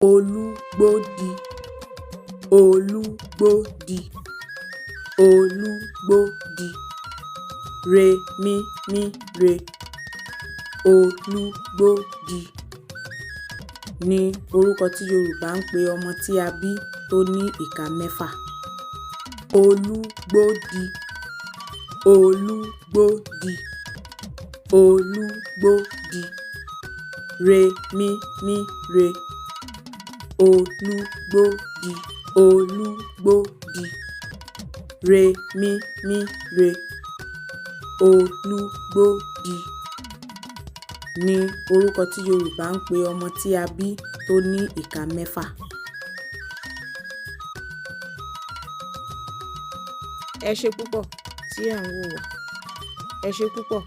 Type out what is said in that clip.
Olúgbódì, Olúgbódì, Olúgbódì, re-mí-mí-re. Olúgbódì ní orúkọ tí Yorùbá ń pe ọmọ tí a bí tó ní ìka mẹ́fà. Olúgbódì, Olúgbódì, Olúgbódì, re-mí-mí-re. Olúgbódì, Olúgbódì, re-mí-mí-re. Olúgbódì ní orúkọ tí Yorùbá ń pe ọmọ tí a bí tó ní ìka mẹ́fà. Ẹ ṣé púpọ̀ tí ẹ̀ ń wò wá. Ẹ ṣé púpọ̀.